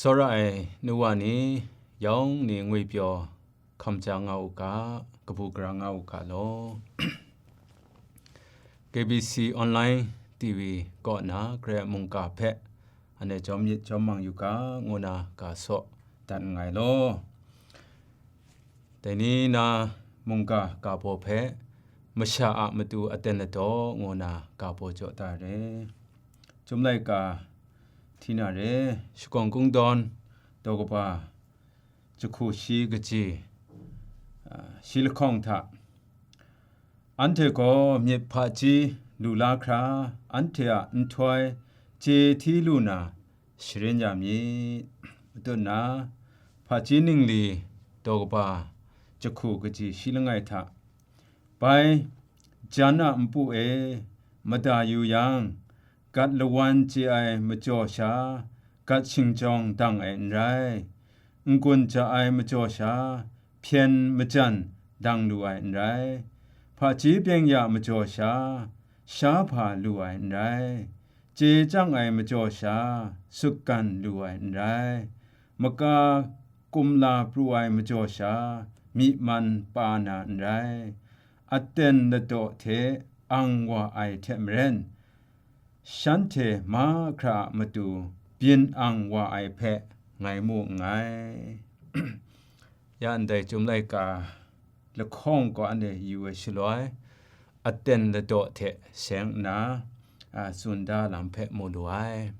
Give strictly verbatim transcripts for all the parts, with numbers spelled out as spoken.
Tsawra ai nu wa ni, yawng ni ngwipyaw hkam ja nga u ga, kabu gara nga u ga law. K B C Online T V kaw na Karai a mungga hpe anhte jawm myit jawm mang yu ga, ngu na ga saw dat nngai law. Dai ni na mungga ga baw hpe masha a matu aten ladaw ngu na ga baw jaw da re. Chyum laika hti na re, shakawn kungdawn daw kaba jahku shi kaji, a, shi lahkawng hta, anhte gaw myit hpaji lu la hkra, anhte a nhtoi chye hti lu na sharin ya myit. Matut na, hpaji ningli daw kaba jahku kaji shi langai hta, bai, jan a npu e mada yu yang, gat lawan chye ai majaw sha, gat shingjawng dang ai n rai, n-gun ja ai majaw sha, hpyen majan dang lu ai n rai, hpaji byeng ya majaw sha, sha hpa lu ai n rai, chye chyang ai majaw sha, sutgan lu ai n rai, maka kumla pru ai majaw sha, myi man pa na n rai, aten ladaw hte ang wa ai hte maren, shanhte mahkra a matu byin ang wa ai hpe ngai mu nngai. Ya ndai Chyum laika lahkawng gaw anhte yu ai shaloi, aten ladaw hte seng nna, a, tsun da lam hpe mu lu ai.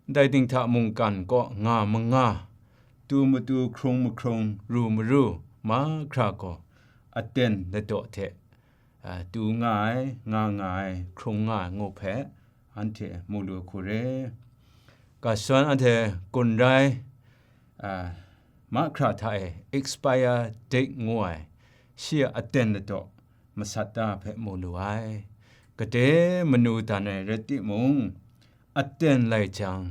Ndai dinghta mungkan kaw nga manga, tu matu hkrung mahkrung, ru maru, mahkra gaw aten ladaw hte, a, tu nga ai, nga nga ai, hkrung nga ai ngu hpe, anhte mu lu hku re. Ga shadawn anhte gun rai, a, mahkra hta e expire date ngu ai, shi a aten ladaw masat ta hpe mu lu ai. Gade manu dan ai rai timung, aten lai jang,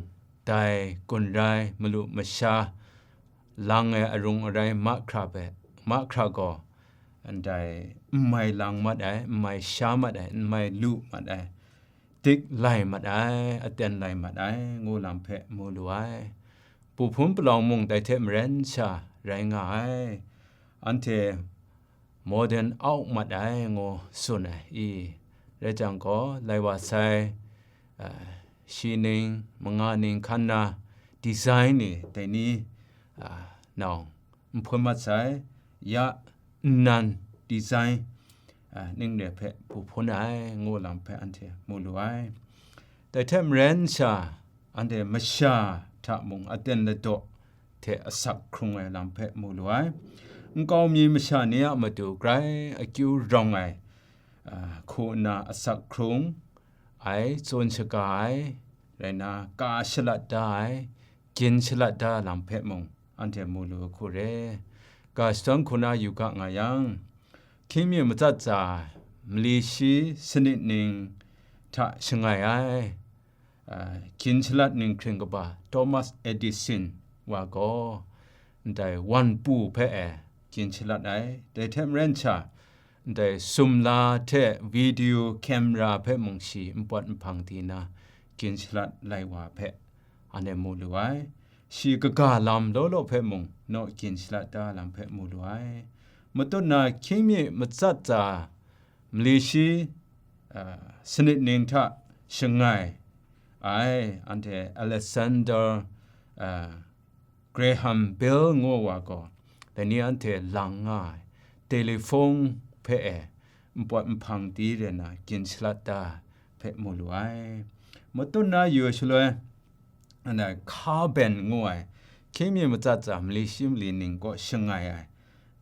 dai gun rai malu masha lang ai arung arai mahkra hpe, mahkra gaw, ndai n mai lang mat ai, n mai sha mat ai, n mai lu mat ai, dik lai mat ai, aten lai mat ai, ngu lam hpe mu lu ai. Pu hpun palawng mung dai hte maren sha rai nga ai. Anhte modern out mat ai, ngu tsun ai i. Rai jang gaw, lai wa sai, a, shi ning, manga ning hkan na design ni dai ni, a, nawng n hpun mat sai, ya nnan design, a, ning re hpe bu hpun ai, ngu lam hpe anhte mu lu ai. Dai hte maren sha, anhte masha hta mung aten ladaw hte asak hkrung ai lam hpe mu lu ai. Nkau mi masha ni a matu grai akyu rawng ai, a, hku nna asak hkrung ai, tsun shaga ai, rai nna, ka shalat da ai, gyin shalat da lam hpe mung, anhte mu lu hku re. Ga shadawn hku na yu ga nga yang, hkying mi matsat tsa, mali shi sanit ning hta shangai ai, a, gyin shalat ninghkring kaba Thomas Edison wa gaw, ndai wan pu hpe e gyin shalat ai. Dai hte maren sha, ndai sumla hte video camera hpe mung shi npawt nhpang di na gyin shalat lai wa hpe, anhte mu lu ai. Shi kaga lam law law hpe mung naw gyin shalat da lam hpe mu lu ai. Matut na hkying mi matsat tsa, mali shi, a, sanit ning hta shangai ai, anhte Alexander, a, Graham Bell ngu wa gaw, dai ni anhte lang nga ai, telephone hpe e npawt nhpang di re na gyin shalat da hpe mu lu ai. Matut na yu ai shaloi, anhte carbon ngu ai, hkying mi matsat tsa mali shi mali ning kaw shangai ai,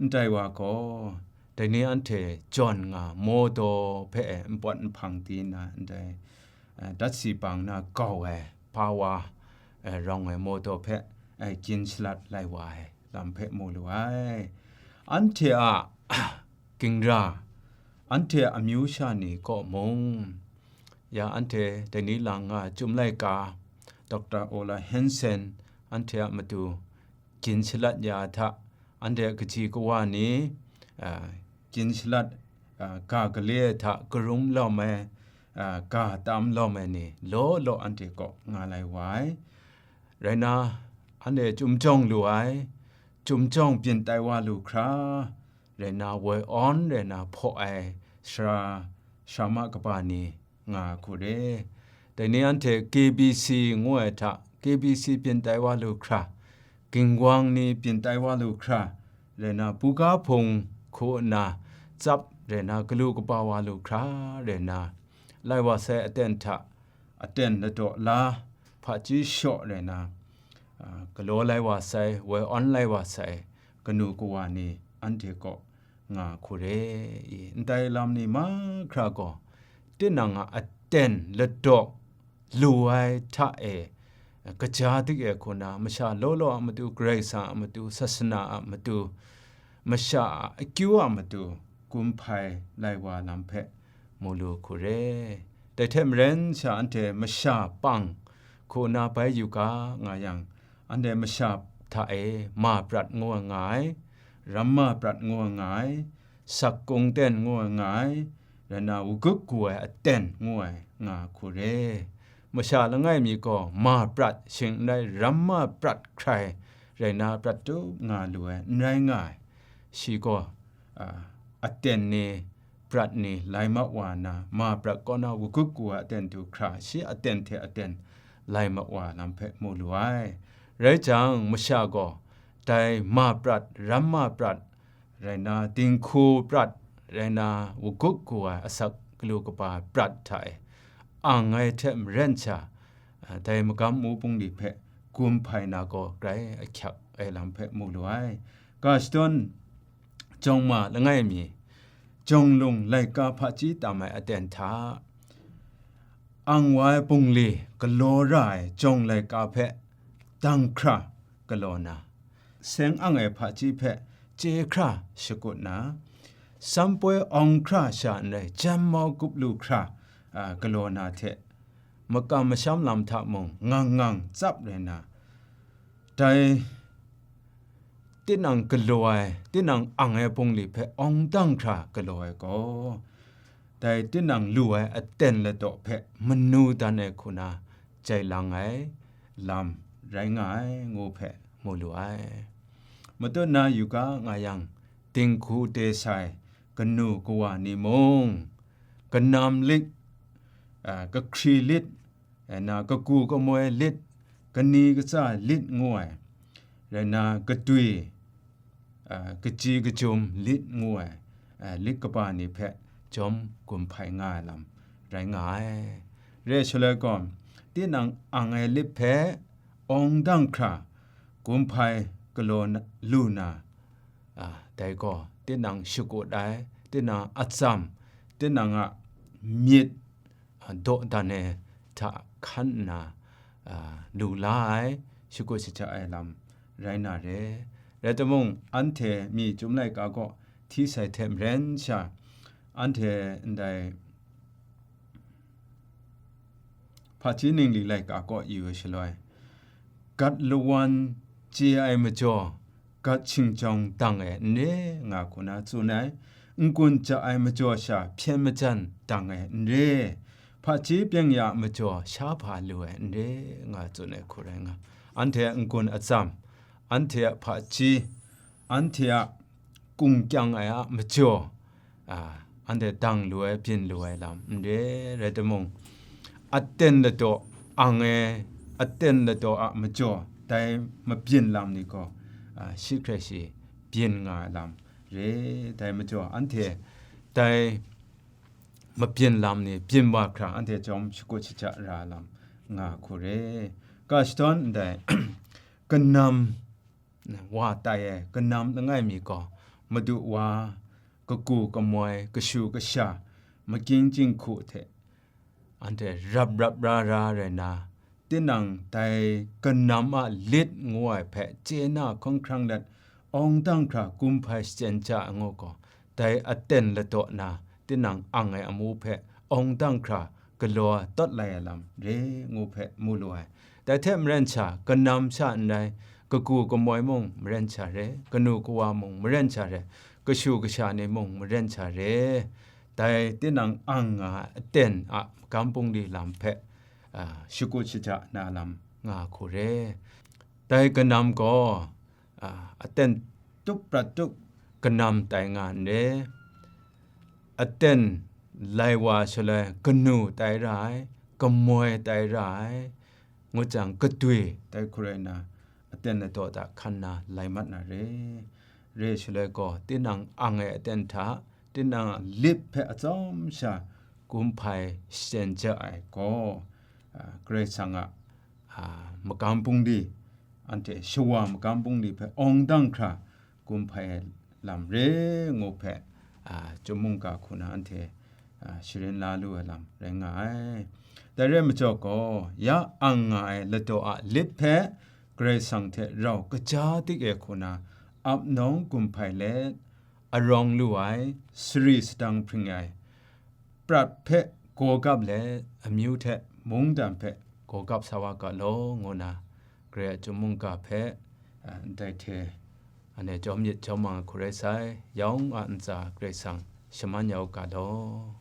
ndai wa gaw, dai ni anhte jawn nga mawdaw hpe e npawt nhpang di na ndai, eh, dat si bang na gau ai, power, eh, rawng ai mawdaw hpe, eh, gyin shalat lai wa ai lam hpe mu lu ai. Anhte a ginra, anhte a amyu sha ni kaw mung, ya anhte dai ni lang nga Chyum laika, Doctor Ola Hansen, anhte a matu gyin shalat ya ai hta, anhte a kaji kawa ni, a, gyin shalat, a, ga gale ai hta karung lawm ai, a, ga tam lawm ai ni law law anhte kaw nga lai wa ai. Rai nna, anhte chyum jawng lu ai, chyum jawng byin tai wa lu hkra, rai nna woi awn rai nna hpaw ai sara, sarama kaba ni nga hku re. Dai ni anhte K B C ngu ai hta, K B C byin tai wa lu hkra, ginwang ni byin tai wa lu hkra, rai nna buga hpung hku nna tsap rai nna galu kaba wa lu hkra, rai nna lai wa sai aten hta aten ladaw la, hpaji shaw rai nna, a, galaw lai wa sai, woi awn lai wa sai, kanu kawa ni anhte kaw nga hku re i, ndai lam ni mahkra gaw, tinang a aten ladaw lu ai hta e, kaja dik e hku na, masha law law a matu, Karai Kasang a matu, sasana a matu, masha a akyu a matu, gun hpai lai wa lam hpe mu lu hku re. Dai hte maren sha anhte masha pang hku na bai yu ga nga yang, anhte masha hta e ma prat ngu ai nga ai, ramma prat ngu ai nga ai, sak kung ten ngu ai nga ai, rai nna wugup gu ai aten ngu ai nga hku re. Masha langai mi gaw ma prat shing n rai, ramma prat hkrai rai nna prat tup nga lu ai, n rai nga ai. Shi gaw, a, aten ni, prat ni lai ma wa nna, ma prat kaw na wugup gu ai aten du hkra, shi aten hte aten lai ma wa lam hpe mu lu ai. Rai jang, masha gaw dai ma prat, ramma prat, rai nna dinghku prat, rai nna wugup gu ai asak galu kaba prat hta e, ang ai hte maren sha, a, dai magam mu bungli hpe gun hpai na gaw grai ahkyak ai lam hpe mu lu ai. Ga shadawn jawng ma langai mi, jawng lung laika hpaji tam ai aten hta, ang wa ai bungli galaw ra ai jawng laika hpe dang hkra galaw na, seng ang ai hpaji hpe chye hkra shakut na, sampoi awng hkra sha n rai, jan mau gup lu hkra, a, galaw na hte, makam masham lam hta mung ngang ngang tsap rai na, dai tinang galaw ai, tinang ang ai bungli hpe awng dang hkra galaw ai gaw, dai tinang lu ai aten ladaw hpe manu dan ai hku na jai lang ai lam rai nga ai, ngu hpe mu lu ai. Matut na yu ga nga yang, dinghku de sai kanu kawa ni mung, kanam lit, a, kahkri lit, rai nna kagu kamoi lit, kani katsa lit ngu ai, rai nna kadwi, a, kaji kajum lit ngu ai, a, lit kaba ni hpe chyawm gun hpai nga ai lam rai nga ai. Re ai shaloi gaw, tinang ang ai lit hpe awng dang hkra gun hpai galaw na, lu na, a, dai gaw tinang shakut ai, tinang a atsam, tinang a myit, a, dawdan ai hta hkan nna, a, lu la ai, shakut shaja ai lam rai na re. Rai timung, anhte mi chyum laika kaw hti sai hte maren sha, anhte ndai hpaji ningli laika kaw yu ai shaloi, gat lawan chye ai majaw, gat shingjawng dang e n re nga hku na tsun ai, n-gun ja ai majaw sha hpyen majan dang e n re, hpaji byeng ya a majaw sha hpa lu ai n re nga tsun ai hku rai nga, anhte a n-gun atsam, anhte a hpaji, anhte a kung kyang ai a majaw, a, anhte dang lu ai, byin lu ai lam n re, rai timung, aten ladaw ang e, aten ladaw a majaw dai mabyin lam ni gaw, a, shi hkrai shi byin nga ai lam re, dai majaw anhte dai mabyin lam ni byin wa hkra anhte chyawm shakut shaja ra lam nga hku re. Ga shadawn ndai kanam wa tai ai kanam langai mi gaw, madu wa, kagu kamoi, kashu kasha, maging jinghku hte anhte rap rap ra ra rai nna, tinang dai kanam a lit ngu ai hpe chye na hkawng hkrang let, awng dang hkra gun hpai shachyen ja ai ngu gaw, dai aten ladaw na, tinang ang ai amu hpe awng dang hkra galaw tawt lai ai lam re ngu hpe mu lu ai. Dai hte maren sha, kanam sha n rai, kagu kamoi mung maren sha re, kanu kawa mung maren sha re, kashu kasha ni mung maren sha re, dai tinang ang nga ai aten a magam bungli lam hpe, a, shakut shaja na lam nga hku re. Dai kanam gaw, a, aten tup prat tup kanam tai nga n re. Aten lai wa shaloi kanu tai ra ai, kamoi tai ra ai, ngut jang, katwi tai hku rai nna, aten ladaw hta hkan na lai mat na re. Re shaloi gaw, tinang ang ai aten hta, tinang a lip hpe atsawm sha gun hpai shachyen ja ai gaw, a, Karai Kasang a, a, magam bungli, anhte shawa magam bungli hpe awng dang hkra gun hpai ai lam re ngu hpe, a, Chyum mungga hku na anhte, a, sharin la lu ai lam rai nga ai. Dai rai majaw gaw, ya ang nga ai ladaw a lip hpe Karai Kasang hte rau kaja dik e hku na ap nawng gun hpai let, arawng lu ai, sari sadang hpring ai, prat hpe gaw gap let, amyu hte mungdan hpe gaw gap sa wa ga law, ngu na, Karai a Chyum mungga hpe, a, ndai hte, anhte jawm yit jawm mang ai hku rai sai, yawng a ntsa Karai Kasang shaman ya u ga law.